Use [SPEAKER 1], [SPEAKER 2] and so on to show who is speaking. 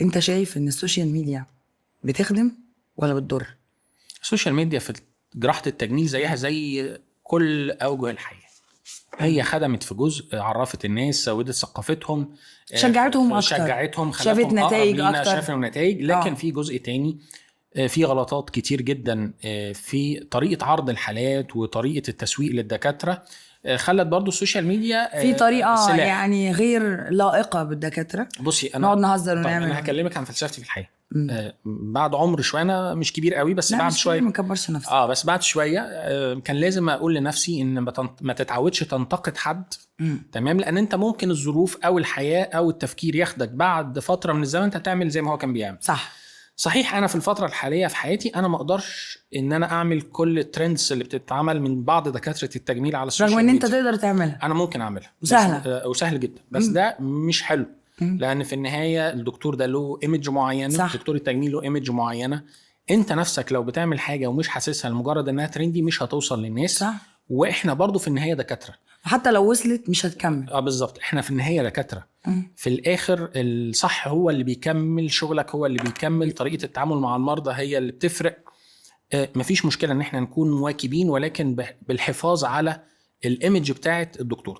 [SPEAKER 1] انت شايف ان ال social media بتخدم ولا بتضر؟
[SPEAKER 2] ال social media في جراحه التجميل زيها زي كل اوجه الحياه، هي خدمت في جزء، عرفت الناس، زودت ثقافتهم،
[SPEAKER 1] شجعتهم أكتر.
[SPEAKER 2] شجعتهم،
[SPEAKER 1] شافت
[SPEAKER 2] خلتهم أقرب
[SPEAKER 1] نتائج
[SPEAKER 2] لينا،
[SPEAKER 1] أكتر.
[SPEAKER 2] شافوا نتائج. لكن في جزء تاني، في غلطات كتير جدا في طريقه عرض الحالات وطريقه التسويق للدكاتره، خلت برضو ال social media
[SPEAKER 1] في طريقه
[SPEAKER 2] سلاح.
[SPEAKER 1] يعني غير لائقة بالدكاتره.
[SPEAKER 2] بصي انا
[SPEAKER 1] نقعد نهزر
[SPEAKER 2] طيب
[SPEAKER 1] ونعمل.
[SPEAKER 2] انا هكلمك عن فلسفتي في الحياه. بعد عمر شويه، انا مش كبير قوي، بس
[SPEAKER 1] لا
[SPEAKER 2] بعد
[SPEAKER 1] مش
[SPEAKER 2] شويه
[SPEAKER 1] كبير، ما كبرش نفسك.
[SPEAKER 2] بس بعد شوية كان لازم اقول لنفسي ان ما تتعودش تنتقد حد. تمام، لان انت ممكن الظروف او الحياة او التفكير ياخدك بعد فترة من الزمن انت تعمل زي ما هو كان بيعمل. صحيح، انا في الفترة الحالية في حياتي انا ما اقدرش ان انا اعمل كل ال trends اللي بتتعمل من بعض دكاترة التجميل على ال social
[SPEAKER 1] رغم ان انت
[SPEAKER 2] ميديا.
[SPEAKER 1] تقدر تعملها.
[SPEAKER 2] انا ممكن اعملها.
[SPEAKER 1] وسهلة.
[SPEAKER 2] وسهل جدا، بس ده مش حلو. لان في النهاية الدكتور ده له image معينه. دكتور التجميل له image معينه. انت نفسك لو بتعمل حاجة ومش حاسسها لمجرد انها trendy مش هتوصل للناس. واحنا برضو في النهاية دكاتره.
[SPEAKER 1] وحتى لو وصلت مش هتكمل.
[SPEAKER 2] اه بالظبط، احنا في النهاية دكاتره. في الاخر الصح هو اللي بيكمل شغلك، هو اللي بيكمل طريقه التعامل مع المرضى هي اللي بتفرق. مفيش مشكلة ان احنا نكون مواكبين، ولكن بالحفاظ على ال image بتاعت الدكتور.